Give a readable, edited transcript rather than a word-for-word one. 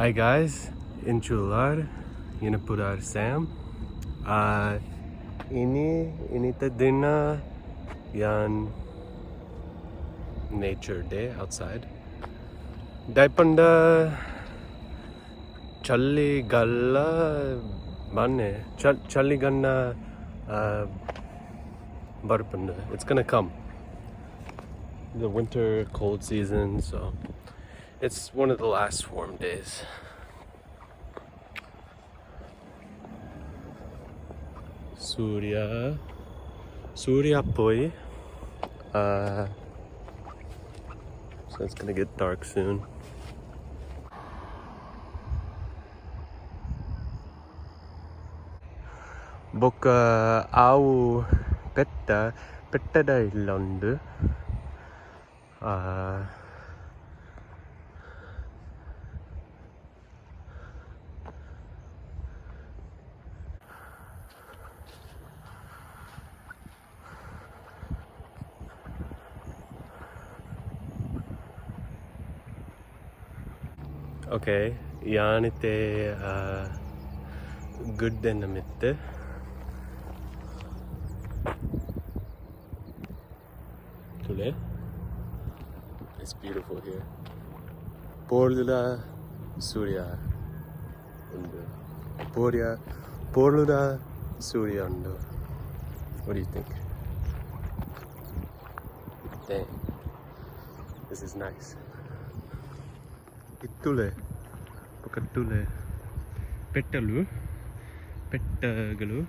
Hi guys, Inchular, Yinapurar Sam. Ini inita dina yan nature day outside. Daipanda Chaligalla Bane Chaliganna Barpanda. It's gonna come. The winter cold season, so it's one of the last warm days. Surya Surya poi. So it's gonna get dark soon. ಬೊಕ್ಕ ಆವು ಪೆಟ್ಟ ಪೆಟ್ಟದ ಇಲ್ಲ ಉಂಡು. Okay, ಯಾನಿತೆ ಗುಡ್ಡೆನ ಮಿತ್ತು. Tule. It's beautiful here. Porlula Surya undu. Porya Porlula Surya undu. What do you think? Dang. This is nice. ಇತ್ತುಲೆ ಪಕ್ಕತ್ತುಲೆ ಪೆಟ್ಟಲು ಪೆಟ್ಟಗಳು.